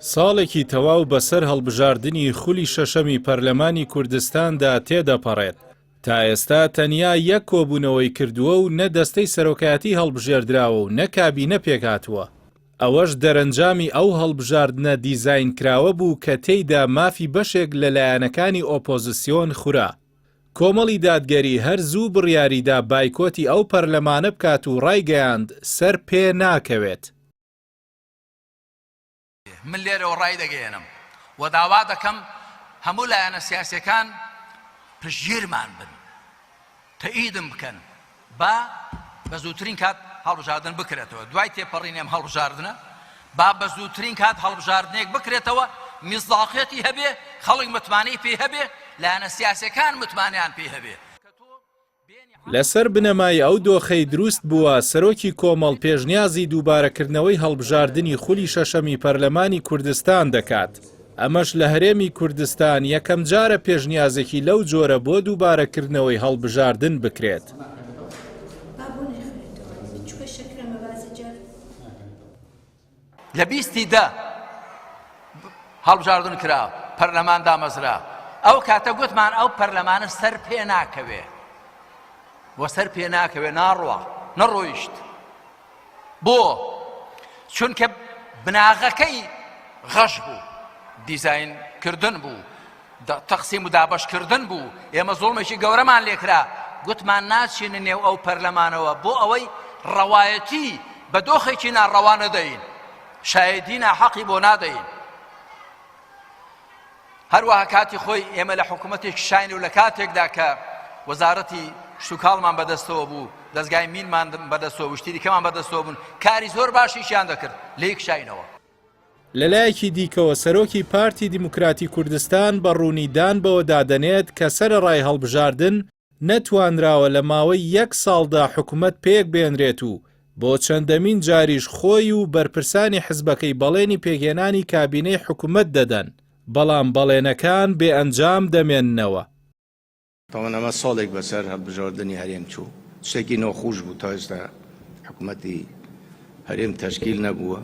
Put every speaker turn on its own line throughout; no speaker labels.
ساڵێکی تەواو بەسەر هەڵبژاردنی خولی شەشەمی پەرلەمانی کوردستاندا تێدەپەڕێت، تا ئێستا تەنیا یەک کۆبوونەوەی کردووە و نە دەستەی سەرۆکایەتی هەڵبژێردراوە و نە کابینە پێکهاتووە. ئەوەش دەرەنجامی ئەو هەڵبژاردنە دیزاینکراوە بوو کە تێیدا مافی بەشێک لە لایەنەکانی ئۆپۆزسیۆن خورا. کۆمەڵی دادگەری هەر زوو بڕیاریدا بایکۆتی ئەو پەرلەمانە بکات و ڕایگەیاند سەر پێ ناکەوێت.
من لێرەوە ڕایدەگەیەنم و داوا دەکەم هەموو لایەنە سیاسیەکان پشتگیرمان بن، تەئیدم بکەن با بە زووترین کات هەڵبژاردن بکرێتەوە، دوای تێپەڕینی ئەم هەڵبژاردنە با بە زووترین کات هەڵبژاردنێک بکرێتەوە میسداقیەتی هەبێ، خەڵک متمانەی پێی هەبێ، لایەنە سیاسیەکان متمانەیان پێی هەبێ.
لەسەر بنەمای ئەو دۆخەی دروست بووە، سەرۆکی کۆمەڵ پێشنیازی دووبارەکردنەوەی هەڵبژاردنی خولی شەشەمی پەرلەمانی کوردستان دەکات، ئەمەش لە هەرێمی کوردستان یەکەمجارە پێشنیازێکی لەو جۆرە بۆ دووبارەکردنەوەی هەڵبژاردن بکرێت.
لە بیستی دە هەڵبژاردن کرا، پەرلەمان دامەزرا، ئەو کاتە گوتمان ئەو پەرلەمانە سەر پێ ناکەوێ و سەر پێ ناکەوێ ناڕوا نەڕۆیشت بۆ چونکە بناغەکەی غەش بوو دیزاین کردن بوو تەقسیم و دابەشکردن بوو، ئێمە زوڵمێکی گەورەمان لێکرا، گوتمان ناچینە نێو ئەو پەرلەمانەوە بۆ ئەوەی ڕەوایەتی بە دۆخێکی ناڕەوا نەدەین، شایەدی ناحەقی بۆ نادەین. هەروەها کاتی خۆی ئێمە لە حکوومەتێک شاین و لە کاتێکدا کە وەزارەتی شتوکاڵمان بەدەستەوە بوو، دەزگای مینمان بەدەستەوە بوو، شتی دیکەمان بەدەستەوە بوون، کاری زۆر باشیشیان دەکرد، لێی کشاینەوە.
لەلایەکی دیکەوە سەرۆکی پارتی دیموکراتی کوردستان بە ڕوونی دان بەوەدا دەنێت کە سەرەڕای هەڵبژاردن نەتوانراوە لە ماوەی یەک ساڵدا حکومەت پێکبێنرێت و بۆ چەندەمین جاریش خۆی و بەرپرسانی حزبەکەی بەڵێنی پێکهێنانی کابینەی حکومەت دەدەن، بەڵام بەڵێنەکان بێ ئەنجام دەمێننەوە.
تاوان ئەمە ساڵێک بەسەر هەڵبژاردنی هەرێم چوو، شتێکی ناخۆش بوو تا ئێستا حکومەتی هەرێم تەشکیل نەبووە.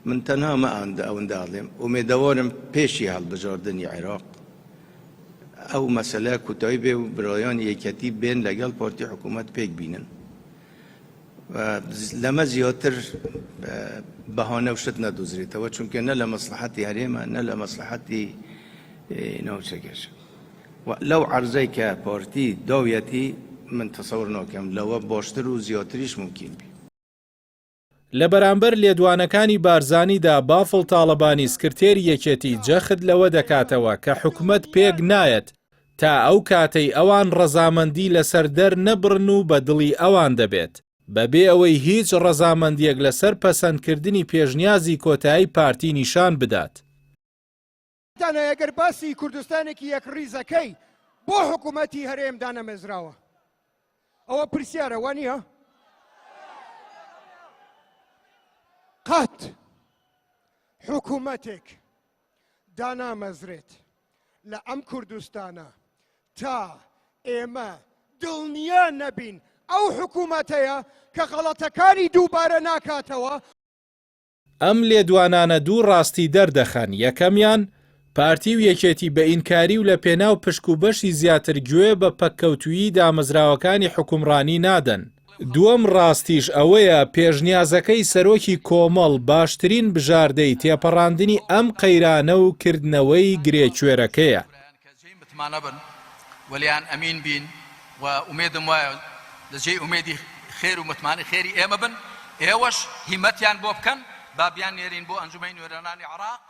من تەنها ئەمە ئەوەندە ئەڵێم ئومێدەوارم پێشی هەڵبژاردنی عێراق ئەو مەسەلە کوتایی بێ و برایانی یەکەتی بێن لەگەڵ پارتی حکوومەت پێک بینن. لەمە زیاتر بەهانە و شت نەدۆزرێتەوە چونکە نە لە مەسلحەتی هەرێمە نە لە مەسلحەتی ناوچەکەش. و لەو عەرزەی کە پارتی داویەتی من تەسەور ناکەم لەوە باشتر و زیاتریش مومکین بی.
لە بەرامبەر لێدوانەکانی بارزانیدا بافڵ تاڵەبانی سکرتێری یەکێتی جەخت لەوە دەکاتەوە کە حکومەت پێک نایەت تا ئەو کاتەی ئەوان ڕەزامەندی لەسەر دەرنەبڕن و بە دڵی ئەوان دەبێت بەبێ ئەوەی هیچ ڕەزامەندیەک لەسەر پەسەندکردنی پێشنیازی کۆتایی پارتی نیشان بدات.
تانای ئەگەر باسی کوردستانێکی یەکڕیزەکەی بۆ حکوومەتی هەرێم دانەمەزراوە؟ ئەوە پرسیارە وە نییە؟ قەت حکوومەتێک دانامەزرێت لە ئەم کوردستانە تا ئێمە دڵنیا نەبین ئەو حکوومەتەیە کە غەڵەتەکانی دووبارە ناکاتەوە.
ئەم لێدوانانە دوو ڕاستی دەردەخەن، یەکەمیان، پارتی و یەکێتی بە ئینکاری و لە پێناو پشک و بەشی زیاتر گوێ بە پەککەوتوویی دامەزراوەکانی حوکمڕانی نادەن. دووەم ڕاستیش ئەوەیە پێشنیازەکەی سەرۆکی کۆمەڵ باشترین بژاردەی تێپەڕاندنی ئەم قەیرانە و کردنەوەی گرێ کوێرەکەیە.
و لێیان ئەمین بین و ئومێدم وایە لە جێی ئومێدی خێر و متمانەی خێری ئێمە بن، ئێوەش هیمەتیان بۆ بکەن با بیاننێرین بۆ ئەنجومەنی نوێنەرانی عێراق.